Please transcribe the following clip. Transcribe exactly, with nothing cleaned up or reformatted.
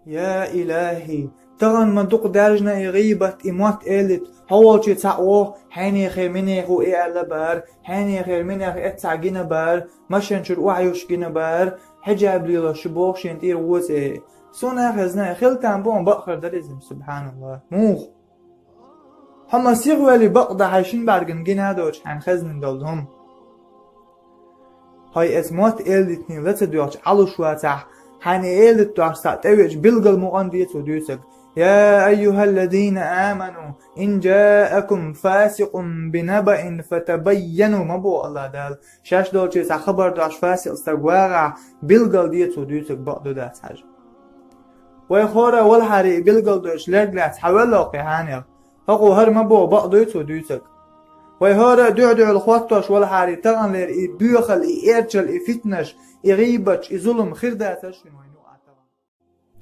Я илахӀи, тахана ма дукха даьржина и гӀийбат, и мотт-эллитт, хьо волчу цхьаъ воху, хьенехера минеху и аьлла бара, хьенехера минех эццахь гина бара, машен чуьра охьаюш гина бара, хьиджаб лелош шу боху шен тӀера вон цӀе. Суна а хезна, хила там боху бакъ хир дара иза, субханаллах. Муха? Хьо ма сихвелли бакъ дан хьайн шина бӀаьргана гина а доцуш хьайна хезна долу хӀума. Хьо эца мотт-эллиттийн ла ца доьгӀча Ӏалуш вацахь, хьайна и эллитт дохьуш цхьаъ тӀевеача билггал мукъана де цо дуьйцург. Я айюхаллазина аману, ин джаакум фасикъун бинабаин фатабайяну, ма боху Аллах Дала. Шаьш долчу цхьа хабар дохьуш фасикъ стаг вагӀахь, билггал де цо дуьйцург бакъ ду дац хьажа. Вай хӀора валахьарий и билггал дойтуш лерг лаьцна хьан велла кхин хьанех? ХӀокхо хӀара ма боху бакъ дуй цо дуьйцург. Вай хӀора а дуьхь-дуьхьал хӀоттош валахьарий таханлера и боьхалла, и эрчалла, и фитнаш, и гӀийбаташ, и зулам хир дацара шуна вайн?